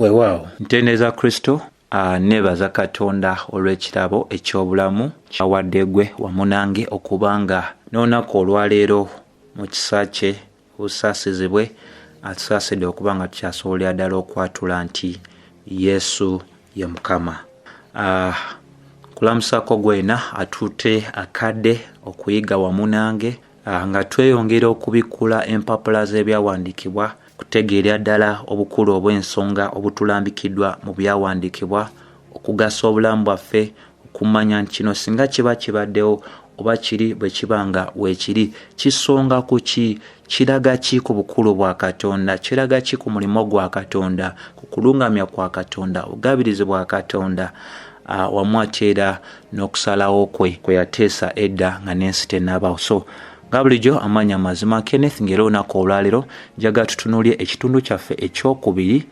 Weewaawo ntendereza Kristo, neebaza Katonda olw'ekirabo eky'obulamu ky'awadde gwe wamu nange okuba nga n'olunaku olwaleero mu kisa kye obusaasizi bwe atusaasidde okuba nga tukyasobolera ddala okwatula nti Yesu ye Mukama. Nkulamusaako gwena atuute akadde okuyiga wamu nange nga tweyongera okubikkula empapula z'ebyawandiikibwa kutegeerera ddala obukulu obw'ensonga obutulambikiddwa mu byawandiikibwa okugasa obulamu bwaffe, okumanya nti kino singa kiba kibaddewo oba kiri bwe kiba nga weekiri kisonga ku ki, kiraga ki ku bukulu bwa Katonda, kiraga ki ku mulimu gwa Katonda, ku kulungamya kwa Katonda, obugabirizi bwa Katonda, wamu ate era n'okusalawo kwe kwe yateesa edda nga n'ensi tennabaawo. So nga bulijjo amaanyi amazima Kenneth, ng'era olunaku olwaleero njagala tutunuulye ekitundu kyaffe ekyokubiri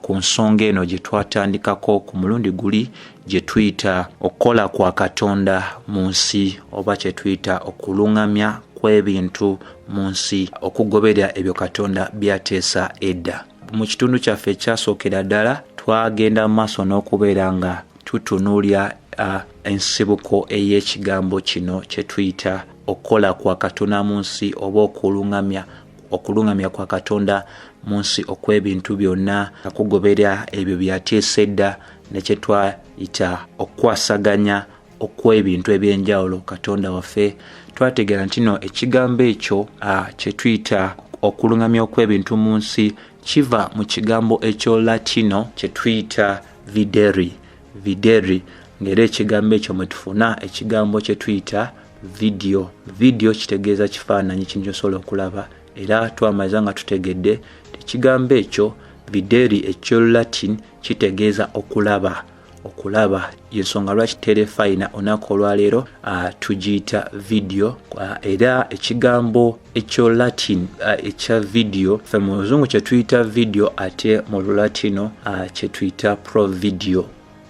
ku nsonga eno gye twatandikako ku mulundi guli gye tuyita okukola kwa Katonda mu nsi oba kye tuyita okulungamya kw'ebintu mu nsi okugoberera ebyo Katonda by'ateesa edda. Mu kitundu kyaffe ekyasookera ddala twagenda mu maaso n'okubeera nga tutunuulya ensibuko ey'ekigambo kino kye tuyita okukola kwa Katonda mu nsi oba okulungamya kwa Katonda mu nsi okw'ebintu byonna okugoberera ebyo byateesa edda ne kye twayita okukwasaganya okw'ebintu eby'enjawulo Katonda waffe. Twategeera nti no ekigambo ekyo kye tuyita okulungamya okw'ebintu mu nsi kiva mu kigambo eky'Olatino kye tuyita videri, videri, ng'era ekigambo ekyo mwe tufuna ekigambo kye tuyita video. Video kitegeeza kifaananyi, kintu ky'osobola okulaba, era twamaliza nga tutegedde ekigambo ekyo videri eky'Olulatin kitegeeza okulaba, okulaba. Y'ensonga lwaki terefayina olunaku olwaleero tugiyita video. Era ekigambo eky'Olulatin ekya video ffe mu Luzungu kye tuyita video, ate mu Lulatino kye tuyita provideo,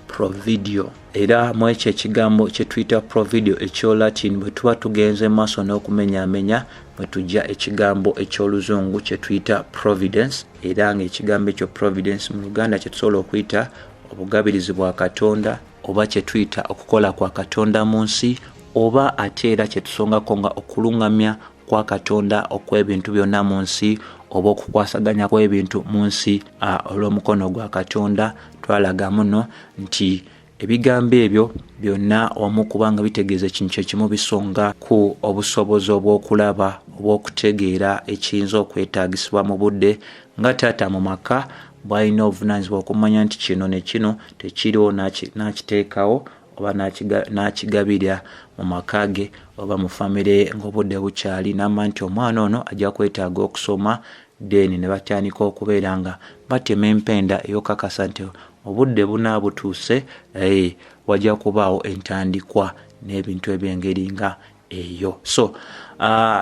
provideo. Era mu ekyo ekigambo kye tuyita provideo eky'Olulatin bwe tuba tugenze maaso n'okumenyaamenya bwe tujja ekigambo eky'Oluzungu kye tuyita providence, era ng'ekigambo ekyo providence mu Luganda kye tusobola okuyita obugabirizi bwa Katonda oba kye tuyita okukola kwa Katonda mu nsi, oba ate era kye tusongako nga okulungamya kwa Katonda okw'ebintu byonna mu nsi oba okukwasaganya kw'ebintu mu nsi olw'omukono gwa Katonda. Twalaga muno nti ebigambo ebyo byonna wamu kubanga bitegeeza ekintu kye kimu, bisonga ku obusobozi obw'okulaba obw'okutegeera ekiyinza okwetaagisibwa mu budde, nga taata mu maka bw'alina obuvunaanyizibwa okumanya nti kino ne kino tekiriwo n'akiteekawo oba n'akigabira mu maka ge oba mu famire ye ng'obudde bukyali, n'amanya nti omwana ono ajja kwetaaga okusoma, then ne batandika okubeera nga batema empenda ey'okukakasa nti obudde bunaa butuuse, wajja kubaawo entandikwa n'ebintu eby'engeri nga eyo. So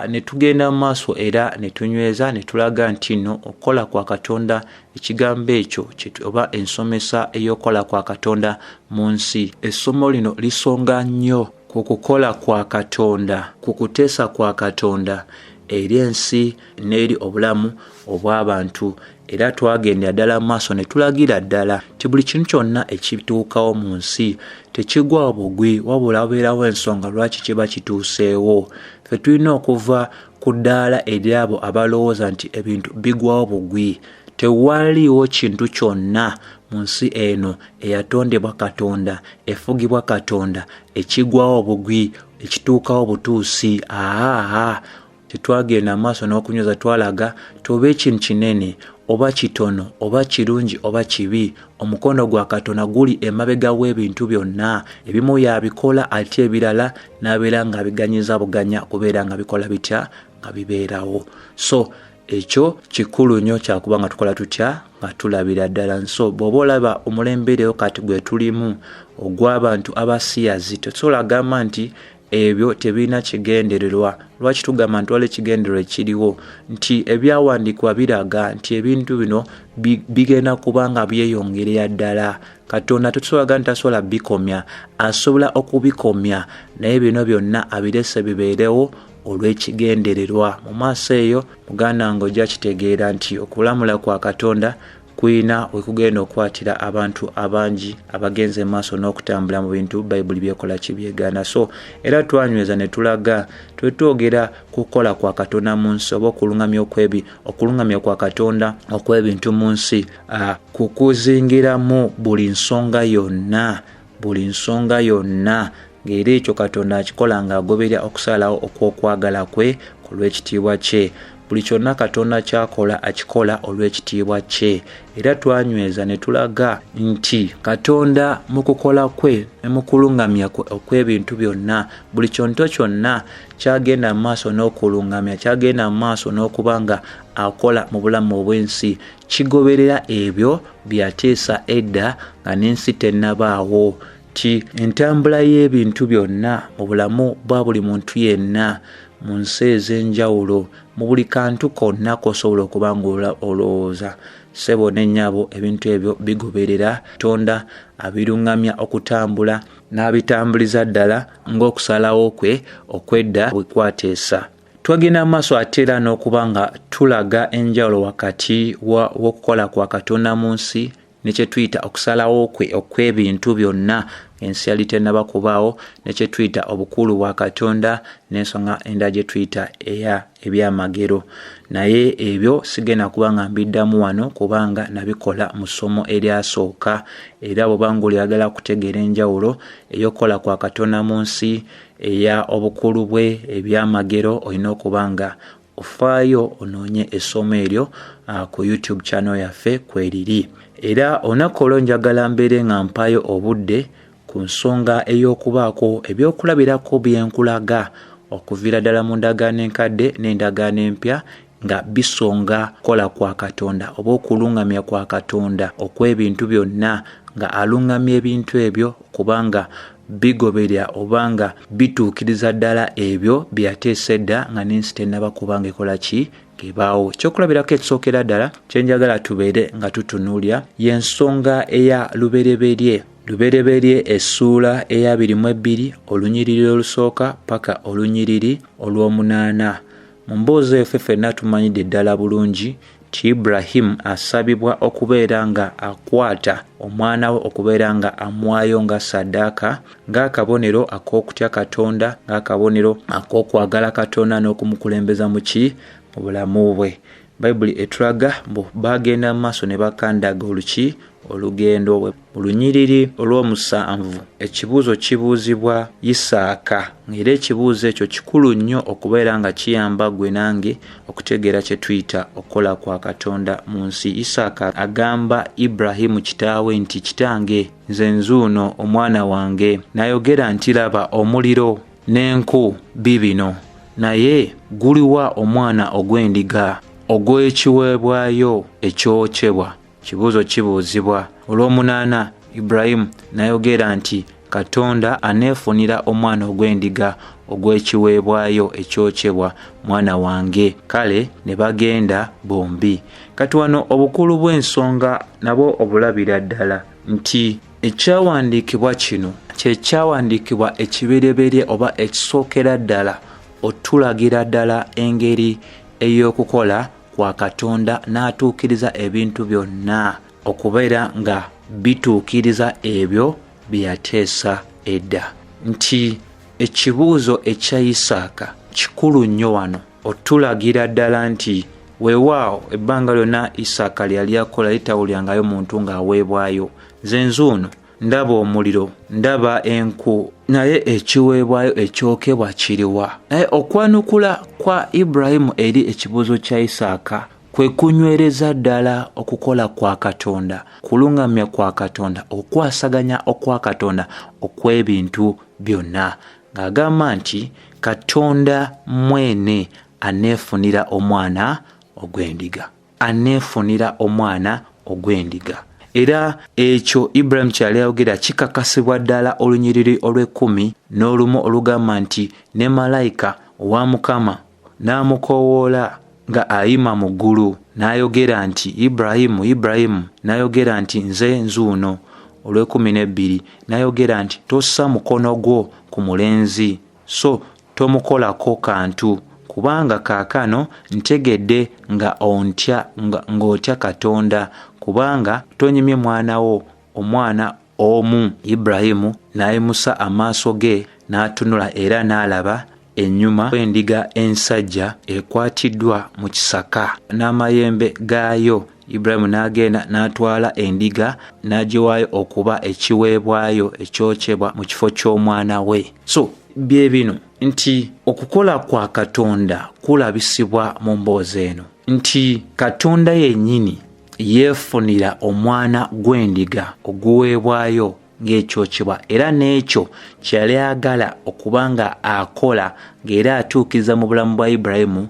ne tugenda mu maaso era ne tunyweza ne tulaga nti nno okukola kwa Katonda, ekigambo ekyo oba ensomesa ey'okukola kwa Katonda mu nsi, essomo lino lisonga nnyo ku kukola kwa Katonda, ku kuteesa kwa Katonda eri ensi n'eri obulamu obw'abantu. Era twagendera ddala mu maaso ne tulagira ddala nti buli kintu kyonna ekituukawo mu nsi tekigwawo bugwi, wabula wabeerawo ensonga lwaki kiba kituuseewo. Ffe tulina okuva ku ddaala eri abo abalowooza nti ebintu bigwawo bugwi. Tewaliiwo kintu kyonna mu nsi eno eyatondebwa Katonda, efugibwa Katonda, ekigwawo bugwi, ekituukawo butuusi. Tetwagenda maaso n'okunyweza, twalaga toba ekintu kinene oba kitono oba kirungi oba kibi, omukono gwa Katonda guli emabega w'ebintu byonna. Ebimu yabikola ate ebirala n'abeera ng'abiganyiza buganya kubeera nga bikola bitya, nga bibeerawo. So ekyo kikulu nnyo kyakuba nga tukola tutya, nga tulabira ddala. So bw'oba olaba omulembe leero kati gwe tulimu ogw'abantu abasiyazi, tetusobola kugamba nti ebyo tebirina kigendererwa. Lwaki tugamba nti waliwo ekigendererwa ekiriwo? Nti ebyawandiikibwa biraga nti ebintu bino bigenda kuba nga byeyongerera ddala. Katonda tetusobola kugamba nti tasobola bikomya, asobola okubikomya, naye bino byonna abirese bibeerewo olw'ekigendererwa. Mu maaso eyo muganda wange ojja kitegeera nti okulamula kwa Katonda Kuyina wekugenda okukwatira abantu abangi abagenze maaso n'okutambula mu bintu Bayibuli byekola kibyegaana. So era twanyweza ne tulaga twetwogera kukola kwa Katonda mu nsi oba okulungamya kwa Katonda okw'ebintu mu nsi, kukuzingiramu buli nsonga yonna, buli nsonga yonna, ng'era ekyo Katonda akikola ng'agoberera okusalawo okw'okwagala kwe ku lw'ekitiibwa kye. Buli kyonna Katonda ky'akola akikola olw'ekitiibwa kye. Era twanyweza ne tulaga nti Katonda mu kukola kwe ne mu kulungamya kwe okw'ebintu byonna, buli kyonto kyonna kyagenda mu maaso n'okulungamya, kyagenda mu maaso n'okuba nga akola mu bulamu obw'ensi, kigoberera ebyo bye yateesa edda nga n'ensi tennabaawo. Ti entambula y'ebintu byonna mu bulamu bwa buli muntu yenna mu nsi ez'enjawulo, mu buli kantu konna k'osobola okuba ng'olowooza, ssebo ne nnyabo, ebintu ebyo bigoberera Katonda, abiruŋŋamya okutambula n'abitambuliza ddala ng'okusalawo kwe okw'edda bwe kwateesa. Twagenda mu maaso ate era n'okuba nga tulaga enjawulo wakati w'okukola kwa Katonda mu nsi ne kye tuyita okusalawo kwe okw'ebintu byonna ensi yali tennaba kubaawo, ne kye tuyita obukulu bwa Katonda n'ensonga endala gye tuyita eya ebyamagero. Naye ebyo sigenda kuba nga mbiddamu wano kubanga nabikola mu ssomo eryasooka. Era bw'oba ng'oyagala kutegeera enjawulo ey'okukola kwa Katonda mu nsi, eya obukulu bwe, ebyamagero, olina okuba nga ofaayo onoonye essomo eryo ku YouTube channel yaffe kweriri. Era olunaku olwo njagala mbeere nga mpaayo obudde ku nsonga ey'okubaako ebyokulabirako bye nkulaga okuviira ddala mu ndagaano enkadde n'endagaano empya nga bisonga kukola kwa Katonda oba okulungamya kwa Katonda okw'ebintu byonna, nga alungamya ebintu ebyo kubanga bigoberera oba nga bituukiriza ddala ebyo bye yateesa edda nga n'ensi tennaba kuba nga ekola ki, ng'ebaawo. Ekyokulabirako ekisookera ddala kye njagala tubeere nga tutunuulira y'ensonga eya Lubereberye. Lubereberye essuula eya 22, olunyiriri olusooka paka olunyiriri olw'omunaana. Mu mboozi eyo ffe ffenna tumanyidde ddala bulungi nti Ibrahimu asabibwa okubeera nga akwata omwana we okubeera nga amuwaayo nga ssaddaaka, ng'akabonero ak'okutya Katonda, ng'akabonero ak'okwagala Katonda n'okumukulembeza mu ki, mu bulamu bwe. Bayibuli etulaga mbu baagenda mu maaso ne bakandaga oluki olugendo bwe. Mu lunyiriri olw'omusanvu ekibuuzo kibuuzibwa Isaaka, ng'era ekibuuzo ekyo kikulu nnyo okubeera nga kiyamba ggwe nange okutegeera kye tuyita okukola kwa Katonda mu nsi. Isaaka agamba Ibulayimu kitaawe nti, kitange, nze nzuuno omwana wange. N'ayogera nti, laba omuliro n'enku bibino, naye guliwa omwana ogw'endiga ogw'ekiweebwayo ekyokyebwa? Kibuuzo kibuuzibwa. Olw'omunaana Ibulayimu n'ayogera nti, Katonda aneefunira omwana ogw'endiga ogw'ekiweebwayo ekyokyebwa, mwana wange. Kale ne bagenda bombi. Kati wano obukulu bw'ensonga nabwo obulabira ddala nti ekyawandiikibwa kino kye kyawandiikibwa ekibereberye oba ekisookera ddala otulagira ddala engeri ey'okukola kwa Katonda n'atuukiriza ebintu byonna okubeera nga bituukiriza ebyo bye yateesa edda. Nti ekibuuzo ekya Isaaka kikulu nnyo wano otulagira ddala nti weewaawo ebbanga lyonna Isaaka lyali akola litawulyangayo muntu ng'aweebwayo. Nze nzuuno ndaba omuliro, ndaba enku, naye ekiweebwayo ekyokebwa kiriwa? Naye okwanukula kwa Ibulayimu eri ekibuuzo kya Isaaka kwe kunywereza ddala okukola kwa Katonda, kulungamya kwa Katonda, okukwasaganya okwa Katonda okw'ebintu byonna, ng'agamba nti Katonda mwene aneefunira omwana ogw'endiga, aneefunira omwana ogw'endiga. Era ekyo Ibulayimu kye yali ayogera kikakasibwa ddala olunyiriri olw'ekkumi n'olumu olugamba nti ne malayika owa Mukama n'amukoowoola nga ayima mu ggulu n'ayogera nti, Ibulayimu, Ibulayimu, n'ayogera nti, nze nzuuno. Olw'ekkumi n'ebbiri n'ayogera nti, tossa mukono gwo ku mulenzi, so tomukolako kantu, kubanga kaakano ntegedde nga ontya, ng'otya Katonda, Kubanga tonyimye mwana wo, omwana omu. Ibulayimu n'ayimusa amaaso ge n'atunula, era n'alaba ennyuma w'endiga ensajja ekwatiddwa mu kisaka n'amayembe gaayo. Ibulayimu n'agenda n'atwala endiga n'agiwaayo okuba ekiweebwayo ekyokyebwa mu kifo ky'omwana we. So bye bino nti okukola kwa Katonda kulabisibwa mu mboozi eno, nti Katonda yennyini yeefunira omwana gw'endiga oguweebwayo ng'ekyokyebwa, era n'ekyo kye yali ayagala okuba nga akola ng'era atuukiriza mu bulamu bwa Ibulayimu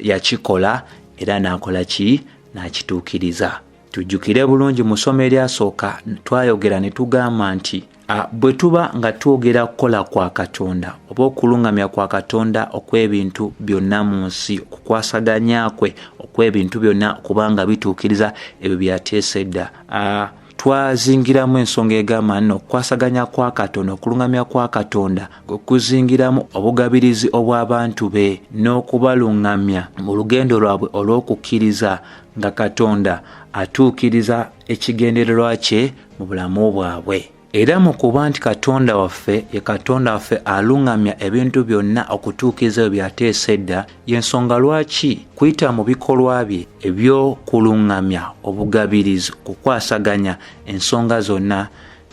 yakikola, era n'akola ki? N'akituukiriza. Tujjukire bulungi mu ssomo eryasooka twayogera ne tugamba nti bwe tuba nga twogera kukola kwa Katonda oba okulungamya kwa Katonda okw'ebintu byonna mu nsi, okukwasaganya kwe okw'ebintu byonna kubanga bituukiriza ebyo byateesa edda, twazingiramu ensonga egamba nno okukwasaganya kwa Katonda, okulungamya kwa Katonda okuzingiramu obugabirizi obw'abantu be n'okubalungamya mu lugendo lwabwe olw'okukkiriza nga Katonda atuukiriza ekigendererwa kye mu bulamu bwabwe. Era mu kuba nti Katonda waffe ye Katonda waffe alungamya ebintu byonna okutuukiriza ebyo byateesa edda, y'ensonga lwaki kuyita mu bikolwa bye eby'okulungamya, obugabirizi, okukwasaganya ensonga zonna,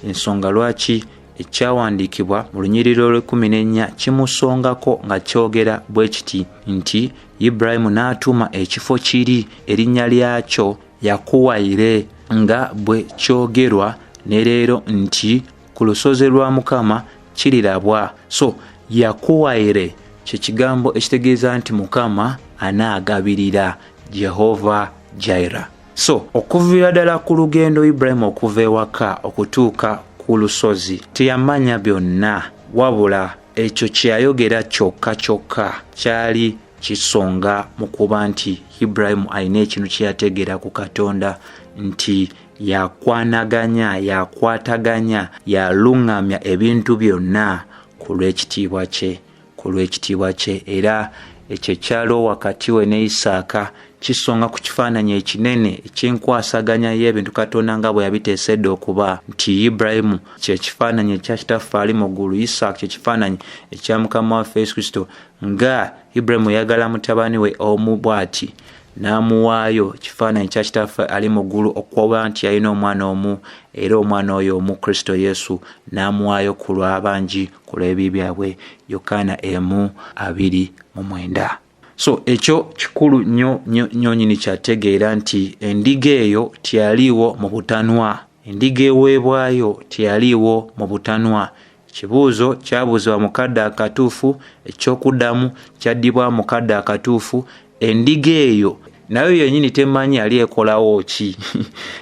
ensonga lwaki ekyawandiikibwa mu lunyiriri olw'ekkumi n'ennya kimusongako nga kyogera bwe kiti nti Ibulayimu n'atuuma ekifo kiri erinnya lyakyo Yakuwayire, nga bwe kyogerwa ne leero nti ku lusozi lwa Mukama kirirabwa. So Yakuwayire kye kigambo ekitegeeza nti Mukama anaagabirira, Jehova Jireh. So okuviira ddala ku lugendo Ibulayimu okuva ewaka okutuuka ku lusozi teyamanya byonna, wabula ekyo kye yayogera kyokka kyokka kyali kisonga mu kuba nti Ibulayimu alina ekintu kye yategeera ku Katonda, nti yakwanaganya, yakwataganya, yaluŋŋamya ebintu byonna ku lw'ekitiibwa kye, ku lw'ekitiibwa kye. Era ekyo ekyaliwo wakati we ne Isaaka kisonga ku kifaananyi ekinene eky'enkwasaganya y'ebintu Katonda nga bwe yabiteesa edda okuba, nti Ibulayimu kye kifaananyi ekya Kitaffe ali mu ggulu, Isaaka kye kifaananyi ekya Mukama waffe Yesu Kristo. Nga Ibulayimu yayagala mutabani we omu bw'ati n'amuwaayo, kifaananyi kya Kitaffe ali mu ggulu, okuba nti yalina omwana omu, era omwana oyo omu Kristo Yesu, n'amuwaayo ku lw'abangi ku lw'ebibi byabwe, Yokaana 1:29. So ekyo kikulu nnyo nnyo nnyo nnyini kyategeera nti endiga eyo teyaliiwo mu butanwa, endiga eweebwayo teyaliiwo mu butanwa. Ekibuuzo kyabuuzibwa mu kadde akatuufu, eky'okuddamu kyaddibwa mu kadde akatuufu. Endiga eyo nayo yennyini temanyi yali ekolawo ki.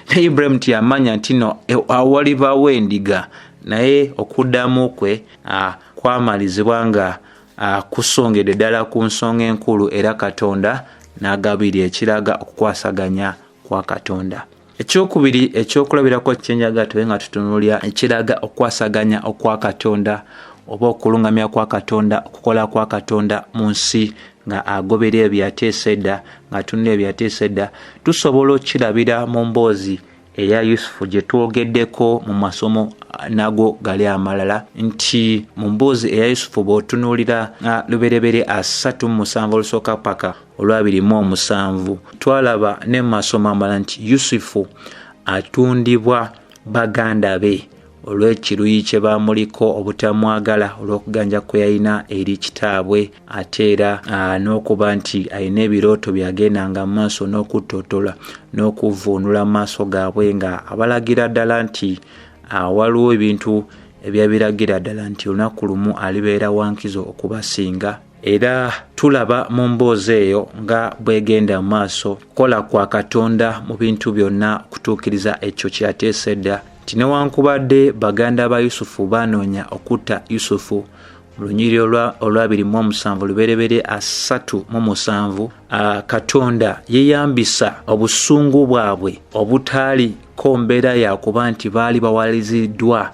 Ne Ibulayimu teyamanya nti no awalibaawo endiga, naye okuddamu kwe kwamalizibwa nga kusongedde ddala ku nsonga enkulu, era Katonda n'agabirira, ekiraga okukwasaganya kwa Katonda. Ekyokubiri ekyokulabirako kyenjagala tube nga tutunuulira ekiraga okukwasaganya okwa Katonda oba okulungamya kwa Katonda, okukola kwa Katonda mu nsi nga agoberera ebyo byateesa edda, ng'atunula ebyo byateesa edda, tusobola okukirabira mu mboozi eya Yusufu gye twogeddeko mu masomo nago gali amalala, nti mu mboozi eya Yusufu bw'otunuulira Lubereberye 37 olusooka paka olw'27, twalaba ne mu masomo amalala nti Yusufu atundibwa baganda be olw'ekiruyi kye baamuliko obutamwagala olw'okuganja kwe yalina eri kitaabwe, ate era n'okuba nti alina ebirooto byagendanga mu maaso n'okuttotola n'okuvvuunula mu maaso gaabwe, nga abalagira ddala nti waliwo ebintu ebyabiragira ddala nti olunaku lumu alibeera wankizo okubasinga. Era tulaba mu mboozi eyo nga bwegenda mu maaso kukola kwa Katonda mu bintu byonna okutuukiriza ekyo kye yateesa edda, nti newankubadde baganda ba Yusufu banoonya okutta Yusufu mu lunyiriri olw'27 Lubereberye 37, Katonda yeeyambisa obusungu bwabwe obutaaliko mbeera ya kuba nti baali bawaliriziddwa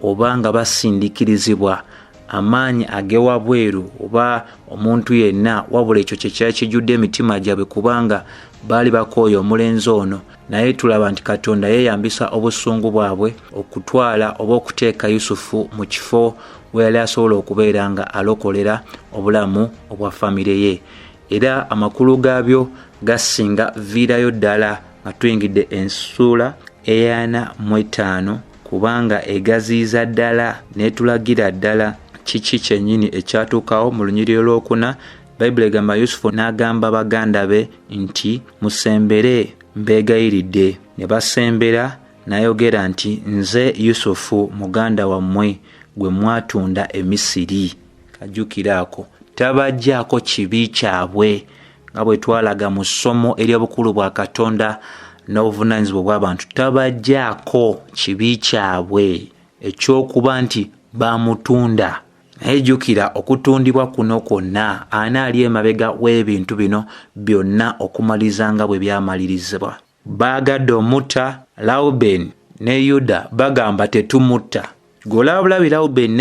oba nga basindiikirizibwa. amaanyi ag'ewabweru oba omuntu yenna, wabula ekyo kye kyali kijjudde emitima gyabwe, kubanga baali bakooye omulenzi ono. Naye tulaba nti Katonda yeeyambisa obusungu bwabwe okutwala oba okuteeka Yusufu mu kifo we yali asobola okubeera nga alokolera obulamu obwa famire ye. Era amakulu gaabyo gasinga viirayo ddala nga tuyingidde ensuula eyana mu etaano, kubanga egaziyiza ddala n'etulagira ddala kiki kyennyini ekyatuukawo. Mu lunyiriri olwokuna Bayibuli egamba, Yusufu n'agamba baganda be nti, musembere mbeegayiridde. Ne basembera, n'ayogera nti, nze Yusufu muganda wammwe gwe mwatunda e Misiri. Kajjukira ako, tabajjaako kibi kyabwe, nga bwe twalaga mu ssomo ery'obukulu bwa Katonda n'obuvunaanyizibwa bw'abantu. Tabajjaako kibi kyabwe eky'okuba nti bamutunda. Naye jjukira okutundibwa kuno kwonna, ani ali emabega w'ebintu bino byonna okumaliriza nga bwe byamalirizibwa? Baagadde omutta Lawubeni ne Yuda, bagamba tetumutta. Gwe Lawubeni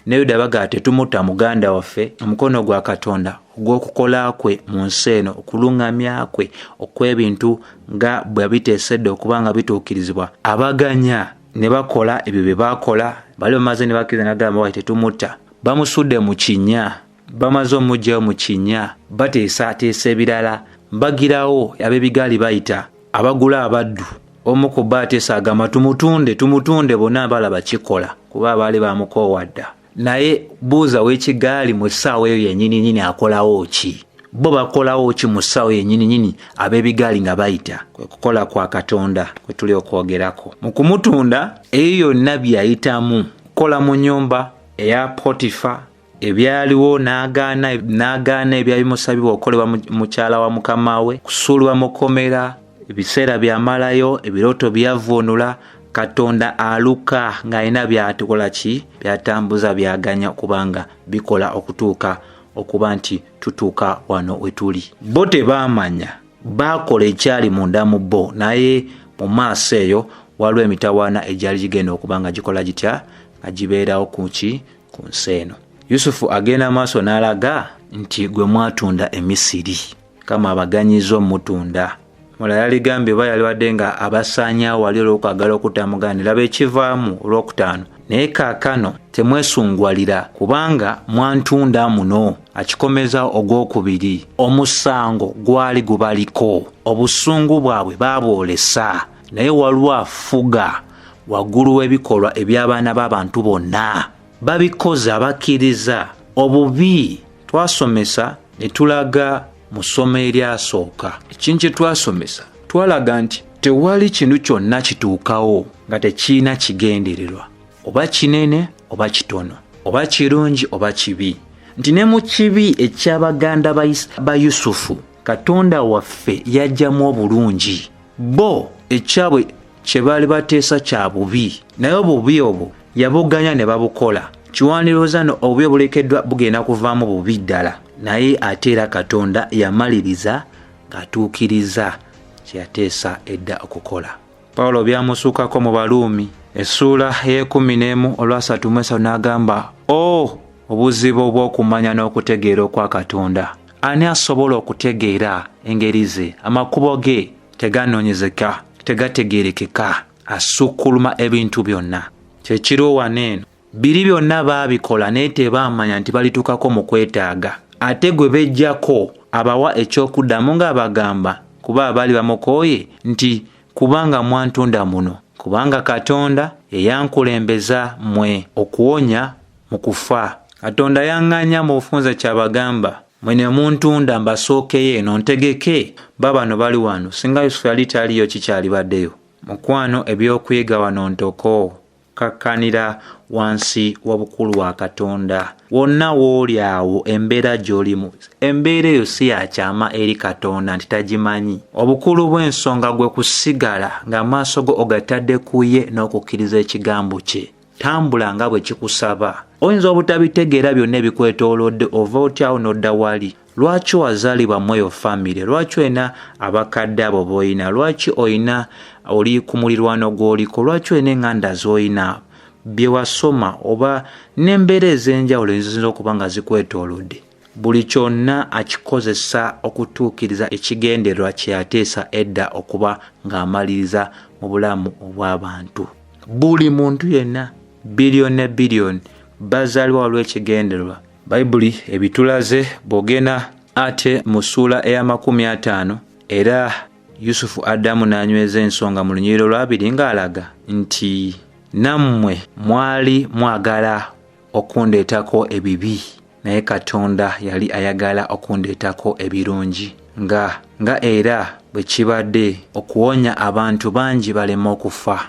ne Yuda bagamba tetumutta muganda waffe. Omukono gwa Katonda ogw'okukola kwe mu nsi eno, okuluŋŋamya kwe okw'ebintu nga bwe biteesedde okuba nga bituukirizibwa, abaganya ne bakola ebyo bye baakola. Bali bamaze ne bakkiriza, n'agamba wayi tetumutta. Bamusudde mu kinnya, bamaze omuggyayo mu kinnya, bateesaateesa ebirala. Mbagirawo ab'ebigaali bayita abagula abaddu, omu ku bo ateesa agamba tumutunde, tumutunde. Bonna balaba kikola, kuba abaali bamukoowa dda. Naye buuza w'ekigaali mu ssaawa eyo yennyininyini akolawo ki? Bo bakolawo ki mu ssaawa yennyininyini ab'ebigaali nga bayita? Kwe kukola kwa Katonda kwe tuli okwogerako. Mu kumutunda eyo yonna byayitamu, kukola mu nnyumba eya Potifa, ebyaliwo n'agaana ebyabimusabibwa okukolebwa mukyala wa mukama we, kusuulibwa mu kkomera, ebiseera byamalayo, ebirooto byavvuunula. Katonda aluka ng'alina byatukola ki, byatambuza, byaganya kubanga bikola okutuuka okuba nti tutuuka wano we tuli. Bo tebaamanya, baakola ekyali munda mu bo, naye mu maaso eyo waliwo emitawaana egyali gigenda okuba nga gikola gitya, nga gibeerawo ku ki, ku nsi eno. Yusufu agenda maaso n'alaga nti gwe mwatunda e Misiri, Mukama abaganyiza omutunda. Mulala yaligambye oba yalibadde nga abasaanyaawo wali olw'okwagala okutta muganda, laba ekivaamu olwokutaano. Naye kaakano temwesungwalira, kubanga mwantunda muno. Akikomeza ogwokubiri, omusango gwali gubaliko, obusungu bwabwe baabwolesa, naye waliwo afuga waggulu w'ebikolwa eby'abaana b'abantu bonna. Babikoze abakkiriza obubi. Twasomesa ne tulaga mu ssomo eryasooka. Ekintu kye twasomesa, twalaga nti tewali kintu kyonna kituukawo nga tekirina kigendererwa, oba kinene oba kitono, oba kirungi oba kibi. Nti ne mu kibi eky'abaganda ba Yusufu, Katonda waffe yajjamu obulungi. Bo ekyabwe kye baali bateesa kya bubi, naye obubi obwo yabuganya ne babukola. Kiwandiroza no obubi obulekeddwa bugenda kuvaamu bubi ddala, naye ate era Katonda yamaliriza ng'atuukiriza kye yateesa edda okukola. Pawulo byamusuukako mu Baruumi essuula ey'ekumi n'emu olwasatu mu esatu n'agamba, o obuzibu obw'okumanya n'okutegeera okwa Katonda! Ani asobola okutegeera engeri ze? Amakubo ge teganoonyezeka, tegategeerekeka, asukkuluma ebintu byonna. Kyekiriwo wano eno, biri byonna baabikola naye tebaamanya nti balituukako mu kwetaaga. Ate gwe bejjako abawa eky'okuddamu ng'abagamba, kuba abaali bamukooye nti kubanga mwantunda muno, kubanga Katonda eyankulembeza mmwe okuwonya mu kufa. Katonda yaŋŋanya mu bufunze ky'abagamba, mwe ne muntunda mbasookeyo eno ntegeke, babano bali wano. Singa Yusufu yali taliyo kikyalibaddeyo. Mukwano, ebyokuyiga wano ntoko kakkanira wansi w'obukulu wa Katonda. Wonna w'oli awo embeera gy'olimu, embeera eyo si ya kyama eri Katonda nti tagimanyi. Obukulu bw'ensonga gwe kusigala ng'amaaso go ogatadde ku ye n'okukkiriza ekigambo kye. Tambula nga bwe kikusaba. Oyinza obutabitegeera byonna ebikwetoolodde, ova otya awo n'odda wali. Lwaki wazaalibwa mu eyo famire? Lwaki olina abakadde abo b'olina? Lwaki olina oli ku mulirwano gw'oliko? Lwaki olina eŋŋanda z'olina? bye wasoma oba n'embeera ez'enjawulo eziyinza okuba nga zikwetoolodde, buli kyonna akikozesa okutuukiriza ekigendererwa kye yateesa edda okuba ng'amaliriza mu bulamu obw'abantu. Buli muntu yenna, biliyoni ne biliyoni, bazaalibwa olw'ekigendererwa. Bayibuli ebitulaze bw'ogenda ate mu ssuula eya 50, era Yusufu addamu n'anyweza ensonga mu lunyiriro lwabiri ng'alaga nti nammwe mwali mwagala okundeetako ebibi, naye Katonda yali ayagala okundeetako ebirungi, nga era bwe kibadde okuwonya abantu bangi baleme okufa.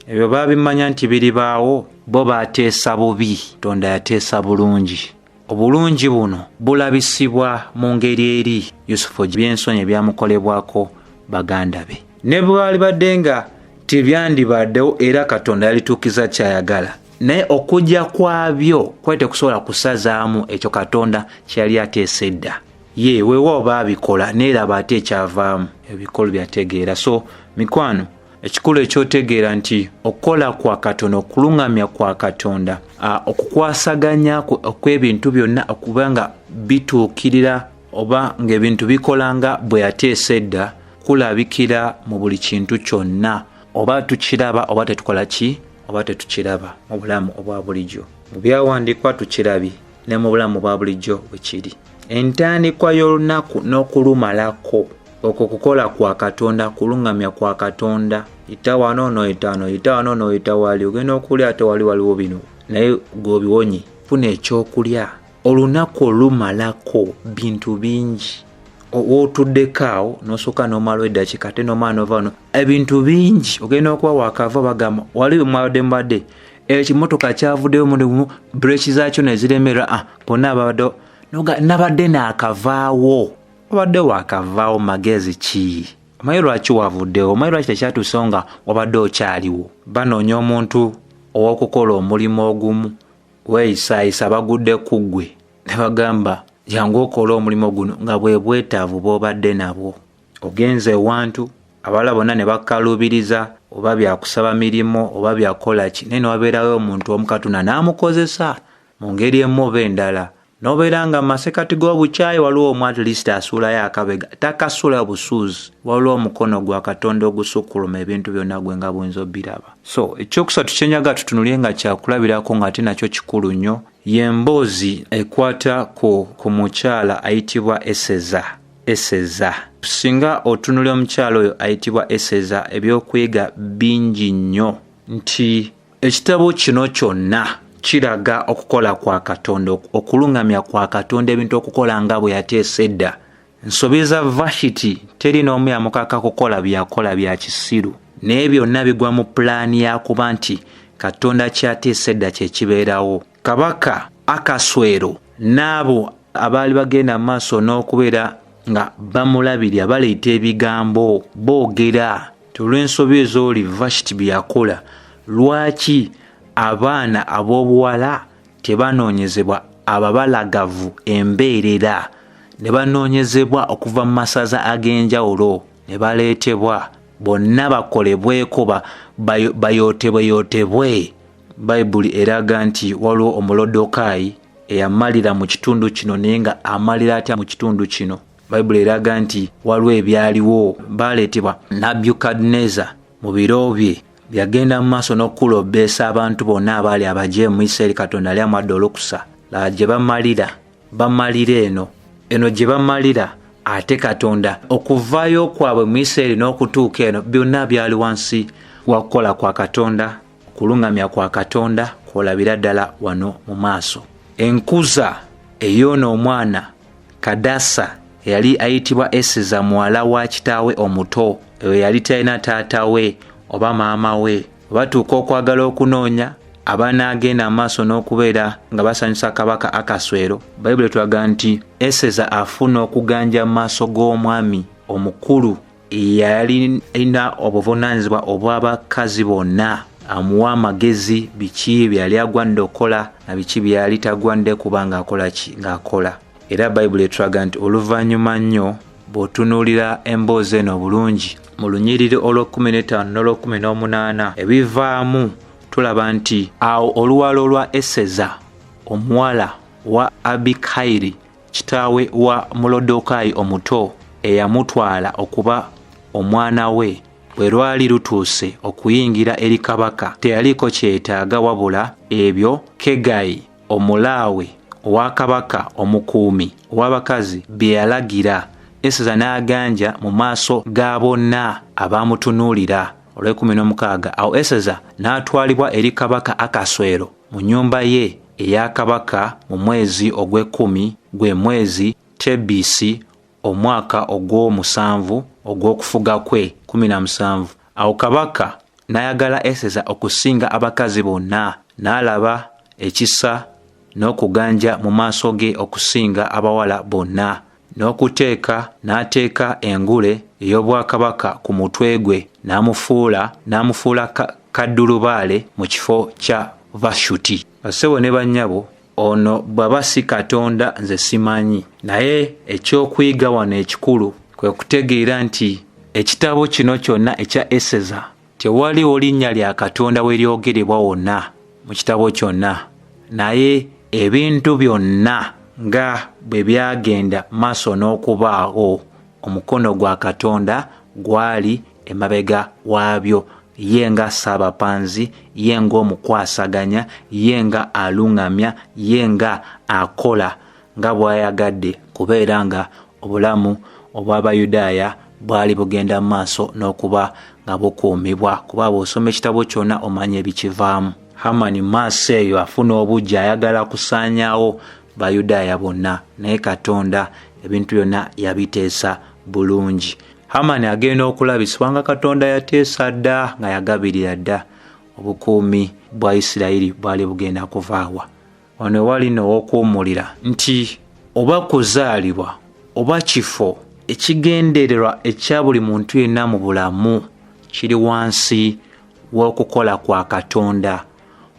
Ebyo baabimanya nti biribaawo, bo baateesa bubi, Katonda yateesa bulungi. Obulungi buno bulabisibwa mu ngeri eri Yusufu by'ensonyi ebyamukolebwako baganda be. Ne bwalibadde nga tebyandibaddewo, era Katonda yalituukiza ky'ayagala, naye okujja kwabyo kwali tekusobola kusazaamu ekyo Katonda kye yali ateesa edda. Ye weewaawo baabikola, neeraba ate ekyavaamu ebikolo byategeera. So mikwano, ekikulu ekyotegeera nti okukola kwa Katonda, okuluŋŋamya kwa Katonda, okukwasaganya okw'ebintu byonna okuba nga bituukirira oba ng'ebintu bikola nga bwe yateesa edda, kulabikira mu buli kintu kyonna, oba tukiraba oba tetukola ki, oba tetukiraba mu bulamu obwa bulijjo. Mu byawandiikibwa tukirabye, ne mu bulamu bwa bulijjo bwe kiri. Entandikwa y'olunaku n'okulumalako, okwo kukola kwa Katonda, kuluŋŋamya kwa Katonda. Yita wano n'oyita wano, yita wano n'oyita wali, ogenda okulya ate wali waliwo bino, naye gw'obiwonye. Funa ekyokulya. Olunaku olumalako bintu bingi. W'otuddeko awo n'osooka n'omala eddakiika, ate n'omala n'ova wano, ebintu bingi. Ogenda okuba waakava bagamba wali mwabadde mubadde ekimotoka kyavuddeyo, mulimu bureeki zaakyo ne ziremerwa, bonna ababadde nabadde naakavaawo. Wabadde waakavaawo magezi ki? Omanyi lwaki wavuddewo? Omanyi lwaki tekyatuusewo nga wabadde okyaliwo? Banoonya omuntu ow'okukola omulimu ogumu, weeyisaayisa bagudde ku ggwe ne bagamba jangu okole omulimu guno, nga bwe bwetaavu bw'obadde nabwo. Ogenze ewantu abalala bonna ne bakaluubiriza oba byakusaba mirimu oba byakukola ki, naye ne wabeerawo omuntu omu Katonda n'amukozesa mu ngeri emu oba endala, n'obeera nga mu masekkati g'obukyayi waliwo omu at least asuulayo akabega, takasuulayo busuuzi. Waliwo omukono gwa Katonda ogusukkuluma ebintu byonna gwe nga buyinza obbiraba. So ekyokusatu kyenjagala tutunulye nga kyakulabirako ng'ate nakyo kikulu nnyo, y'emboozi ekwata ku mukyala ayitibwa Eseza. Eseza, singa otunulya omukyala oyo ayitibwa Eseza, ebyokuyiga bingi nnyo nti ekitabo kino kyonna kiraga okukola kwa Katonda, okuluŋŋamya kwa Katonda, ebintu okukola nga bwe yateesa edda. Nsobi za Vashiti teri n'omu yamukaka kukola byakola bya kisiru, naye byonna bigwa mu pulaani ya kuba nti Katonda kyateesa edda kye kibeerawo. Kabaka Akaswero n'abo abaali bagenda mu maaso n'okubeera nga bamulabirira baleeta ebigambo, boogera ti olw'ensobi ezooli Vashiti bye yakola, lwaki abaana ab'obuwala tebanoonyezebwa ababalagavu embeerera, ne banoonyezebwa okuva mu masaza ag'enjawulo ne baleetebwa bonna bakolebweko, bayootebweyootebwe. Bayibuli eraga nti waliwo Omulodokaayi eyamalira mu kitundu kino, naye nga amalira atya mu kitundu kino? Bayibuli eraga nti waliwo ebyaliwo, baleetebwa Nabukaduneza mu biro bye, yagenda mu maaso n'okulobeesa abantu bonna abaali abajeemu mu Isirayiri. Katonda yali amuwadde olukusa. Laba gye bamalira, bamalira eno gye bamalira, ate Katonda okuvaayo kwabwe mu Isirayiri n'okutuuka eno byonna byali wansi wa kukola kwa Katonda, kuluŋŋamya kwa Katonda kwolabira ddala wano mu maaso. Enkuza ey'ono omwana Kadasa eyali ayitibwa Eseza, muwala wa kitaawe omuto, eyo yali talina taata we oba maama we. Batuuka okwagala okunoonya abanaagenda maaso n'okubeera nga basanyusa kabaka Akaswero, Bayibuli etulaga nti Eseza afuna okuganja mu maaso g'omwami omukulu eyalina obuvunaanyizibwa obw'abakazi bonna, amuwa amagezi biki byeyali agwanidde okukola na biki byeyali tagwanidde kuba ng'akola ki, ng'akola. Era Bayibuli etulaga nti oluvannyuma nnyo, bw'otunuulira emboozi eno obulungi mu lunyiriri olw'okkumi n'ettaano n'olw'okkumi n'omunaana, ebivaamu Tulaba nti awo oluwalo lwa Eseza omuwala wa Abikayiri, kitaawe wa Molodokayi omuto, eyamutwala okuba omwana we, bwe lwali lutuuse okuyingira eri kabaka, teyaliiko kyetaaga wabula ebyo Kegayi omulaawe owa kabaka omukuumi ow'abakazi bye yalagira. Eseza n'aganja mu maaso ga bonna abamutunuulira. Olw'e16, awo Eseza n'atwalibwa eri kabaka Akaswero mu nnyumba ye eya kabaka mu mwezi ogw'ekkumi, gwe mwezi Tebisi, omwaka ogw'omusanvu ogw'okufuga kwe. 17, awo kabaka n'ayagala Eseza okusinga abakazi bonna, n'alaba ekisa n'okuganja mu maaso ge okusinga abawala bonna, n'okuteeka n'ateeka engule ey'obwakabaka ku mutwe gwe, n'amufuula kaddulubaale mu kifo kya Vashuti. Bassebo ne bannyabo, ono bw'aba si Katonda nze simanyi, naye ekyokuyiga wano ekikulu kwe kutegeera nti ekitabo kino kyonna ekya Eseza tewaliwo linnya lya Katonda we lyogerebwa wonna mu kitabo kyonna, naye ebintu byonna nga bwe byagenda maaso n'okubaawo, omukono gwa Katonda gwali emabega waabyo, ye nga ssaabapanzi, ye ng'omukwasaganya, ye nga aluŋŋamya, ye nga akola nga bw'ayagadde kubeera nga obulamu obw'Abayudaaya bwali bugenda mu maaso n'okuba nga bukuumibwa, kuba bw'osoma ekitabo kyonna omanya ebikivaamu. Hamani maaso eyo afuna obujja, ayagala kusaanyaawo Bayudaaya bonna, naye Katonda ebintu byonna yabiteesa bulungi. Hamani agenda okulabisibwa nga Katonda yateesa dda, nga yagabirira dda obukuumi bwa Isirayiri bwali bugenda kuvaawa. Wano wali n'owokuwummulira nti oba kuzaalibwa oba kifo, ekigendererwa ekya buli muntu yenna mu bulamu kiri wansi w'okukola kwa Katonda,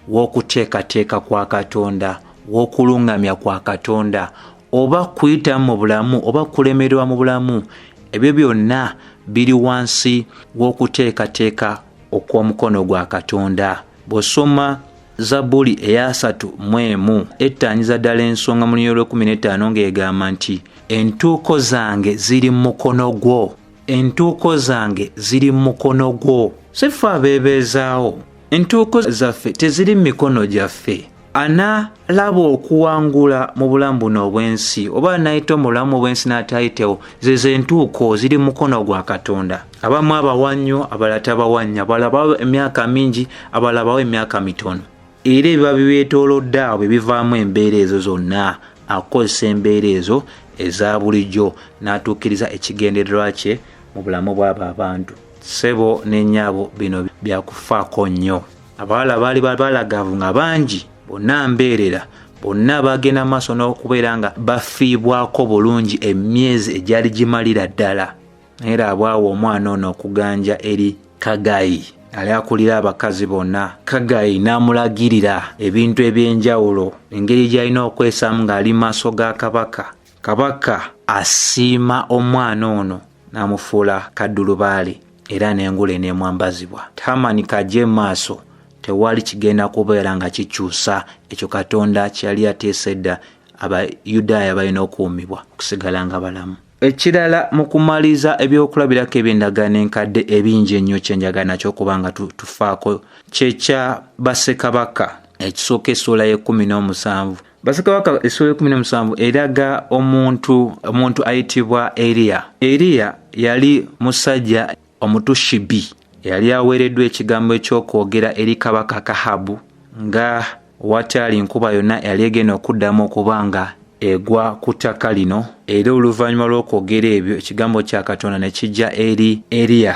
w'okuteekateeka kwa Katonda, w'okuluŋŋamya kwa Katonda, oba kuyitamu mu bulamu oba kulemererwa mu bulamu, ebyo byonna biri wansi w'okuteekateeka okw'omukono gwa Katonda. Bw'osoma Zabbuli eyasatu mu emu ettanyiza ddala ensonga mu lunyiriri lw'ekkumi n'ettaano ng'egamba nti entuuko zange ziri mu mukono gwo, entuuko zange ziri mu mukono gwo. Si ffe abeebeezaawo, entuuko zaffe teziri mu mikono gyaffe. Analaba okuwangula mu bulamu buno obw'ensi oba anayita mu bulamu obw'ensi n'atayitewo, zezo entuuko ziri mu mukono gwa Katonda. Abamu abawa nnyo, abalala tabawa nnyo, abalala bawa emyaka mingi, abalala bawa emyaka mitono. Era ebiba bibeetoolodde awo bye bivaamu embeera ezo zonna. Akozesa embeera ezo eza bulijjo n'atuukiriza ekigendererwa kye mu bulamu bw'abo abantu. Ssebo ne nnyabo, bino byakufaako nnyo. Abawala baali balagavu nga bangi, bonna mbeerera, bonna bagenda maaso n'okubeera nga bafiibwako bulungi emyezi egyali gimalira ddala. Naye era bwawa omwana ono okuganja eri Kagayi ali akulira abakazi bonna. Kagayi n'amulagirira ebintu eby'enjawulo, engeri gy'alina okwesaamu ng'ali maaso ga kabaka. Kabaka asiima omwana ono n'amufuula kaddulubaale era n'engule n'emwambazibwa. Hamani kajje maaso, tewali kigenda kubeera nga kikyusa ekyo Katonda kye yali yateesa edda. Abayudaaya balina okuumibwa okusigala nga balamu. Ekirala mu kumaliza ebyokulabirako eby'endagaano enkadde ebingi ennyo kye njagala nakyo okuba nga tufaako kyekya Bassekabaka ekisooka essuula y'ekkumi n'omusanvu. Bassekabaka essuula y'ekkumi n'omusanvu eraga omuntu ayitibwa Eriya. Eriya yali musajja Omutushibi eyali aweereddwa ekigambo eky'okwogera eri kabaka Akahabu nga wataali nkuba yonna yali egenda okuddamu okuba nga egwa ku ttaka lino. Era oluvannyuma lw'okwogera ebyo, ekigambo kya Katonda ne kijja eri Eriya,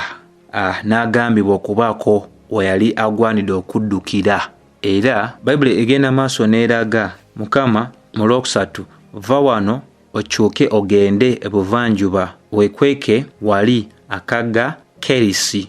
n'agambibwa okubaako we yali agwanidde okuddukira. Era Bayibuli egenda maaso n'eraga Mukama mu lwokusatu, va wano okyuke ogende ebuvanjuba, weekweke wali akagga Kerisi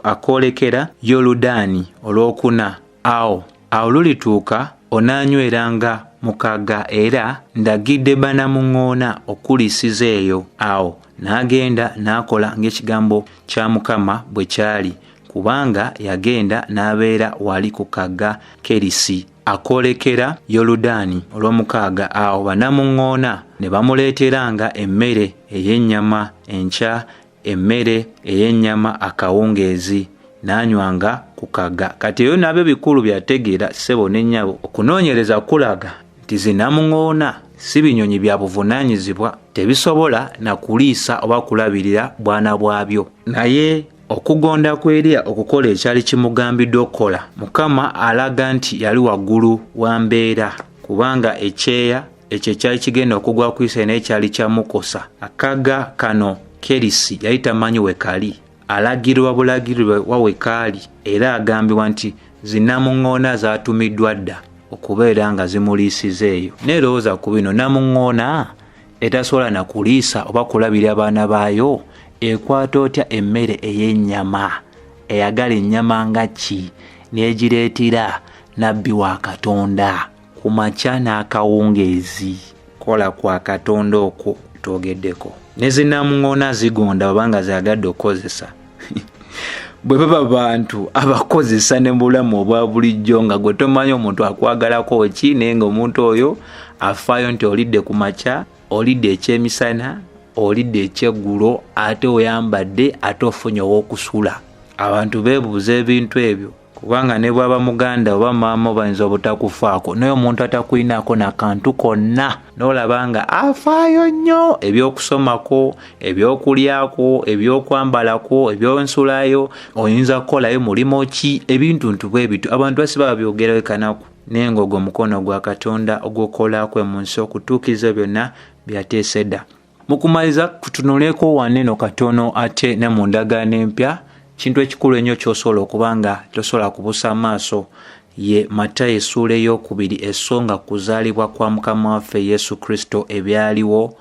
akoolekera Yoludaani. Olwokuna, awo lulituuka onaanyweranga mu kagga, era ndagidde bannamuŋŋoona okuliisiza eyo. Awo n'agenda n'akola ng'ekigambo kya Mukama bwe kyali. kubanga yagenda n'abeera wali ku kagga Kerisi akoolekera Yoludaani. Olwomukaaga, awo bannamuŋŋoona ne bamuleeteranga emmere ey'ennyama enkya, emmere ey'ennyama akawungeezi, n'anywanga ku kagga. Kati ebyo nabyo bikulu byategeera ssebo ne nnyabo. Okunoonyereza kulaga nti zinnamuŋŋoona si binyonyi bya buvunaanyizibwa, tebisobola na kuliisa oba kulabirira bwana bwabyo. Naye okugonda ku Eriya okukola ekyali kimugambiddwa okukola, Mukama alaga nti yali waggulu wa mbeera, kubanga ekyeya ekyo ekyali kigenda okugwa ku Isirayiri naye kyali kyamukosa. Akagga kano Kerisi yali tamanyi we kali, alagirwa bulagirwe wa we kaali, era agambibwa nti zinnamuŋŋoona zaatumiddwa dda okubeera nga zimuliisiza eyo. Naye lowooza ku bino, nnamuŋŋoona etasobola na kuliisa oba kulabirira baana baayo ekwata otya emmere ey'ennyama, eyagala ennyama nga ki, n'egireetera nabbi wa Katonda ku makya n'akawungeezi? Kola kwa Katonda okwo twogeddeko. Ne zinnamuŋŋoona zigonda bw'aba nga zaagadde okukozesa. Bwe baba bantu abakozesa ne bulamu obwa bulijjo nga gwe tomanyi omuntu akwagalako ki, naye ng'omuntu oyo afaayo nti olidde ku makya, olidde ekyemisana, olidde ekyeggulo, ate oyambadde, ate ofunye ow'okusula. Abantu beebuuza ebintu ebyo, kubanga ne bw'aba muganda oba maama bayinza obutakufaako, naye omuntu atakulinaako na kantu konna n'olaba nga afaayo nnyo ebyokusomako, ebyokulyako, ebyokwambalako, ebyonsulayo, oyinza kukolayo mulimu ki, ebintu ntu bwe bityo. Abantu basiba babyogerayo kanaku, naye ng'ogwo omukono gwa Katonda ogw'okukola kwe mu nsi okutuukiriza byonna byateesa edda. Mu kumaliza kutunuleko wano katono ate ne mu ndagaano empya, kintu ekikulu ennyo ky'osobola okuba nga tosobola kubuusa maaso ye Matayo essuula ey'okubiri esonga kuzaalibwa kwa Mukama waffe Yesu Kristo ebyaliwo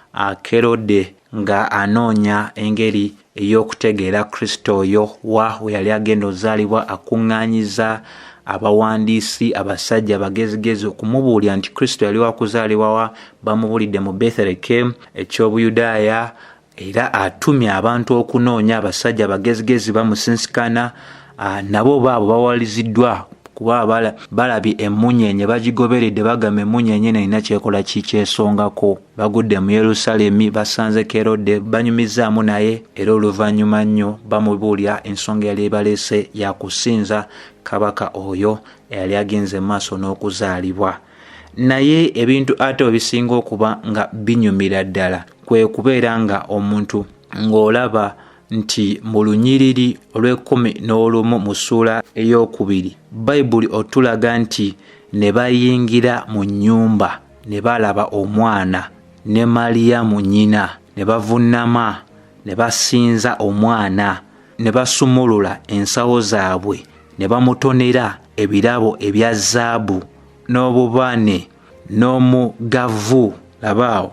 Kerode nga anoonya engeri ey'okutegeera Kristo oyo wa we yali agenda ozaalibwa, akuŋŋaanyiza abawandiisi abasajja abagezigezi okumubuulira nti Kristo yali wakuzaalibwa wa. Bamubulidde mu Bethlehem eky'Obuyudaaya, era atumye abantu okunoonya abasajja abagezigezi bamusinsikana, nabo baabo bawaliziddwa kuba balabye emmunyeenye bagigoberedde, bagamba emmunyeenye eno erina kyekola ki kyesongako. Bagudde mu Yerusaalemi, basanze Kerode, banyumizzaamu naye, era oluvannyuma nnyo bamubuulira ensonga eyali ebaleese ya kusinza kabaka oyo eyali agenze maaso n'okuzaalibwa. Naye ebintu ate ebisinga okuba nga binyumira ddala kwe kubeera nga omuntu ng'olaba nti mu lunyiriri olw'ekumi n'olumu mu ssuula ey'okubiri Bayibuli otulaga nti ne bayingira mu nnyumba ne balaba omwana ne Mariyamu nnyina, ne bavunnama ne basinza omwana, ne basumulula ensawo zaabwe ne bamutonera ebirabo ebya zaabu n'obubaane n'omugavu. Labaawo